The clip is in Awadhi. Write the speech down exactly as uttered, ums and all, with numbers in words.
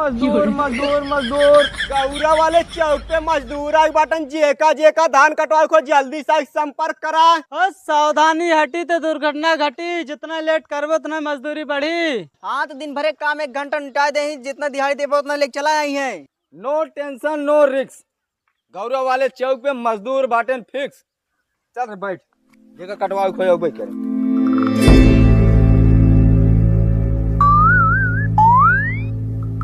मजदूर, मजदूर, मजदूर। गौरा वाले चौक पे मजदूर आइ बाटन, जेका जेका धान कटवाए को जल्दी से संपर्क करा। ओ, सावधानी हटी तो दुर्घटना घटी, जितना लेट करबे उतना मजदूरी बढ़ी। हाँ, तो दिन भर एक काम एक घंटा निपटाए देही, जितना दिहाड़ी देबे उतना लेके चला आई है। No tension, no risk। गौरा वाले चौक पे मजदूर बाटेन fix। चल रे बैठ, जेका कटवाए को होई, बैठ करे।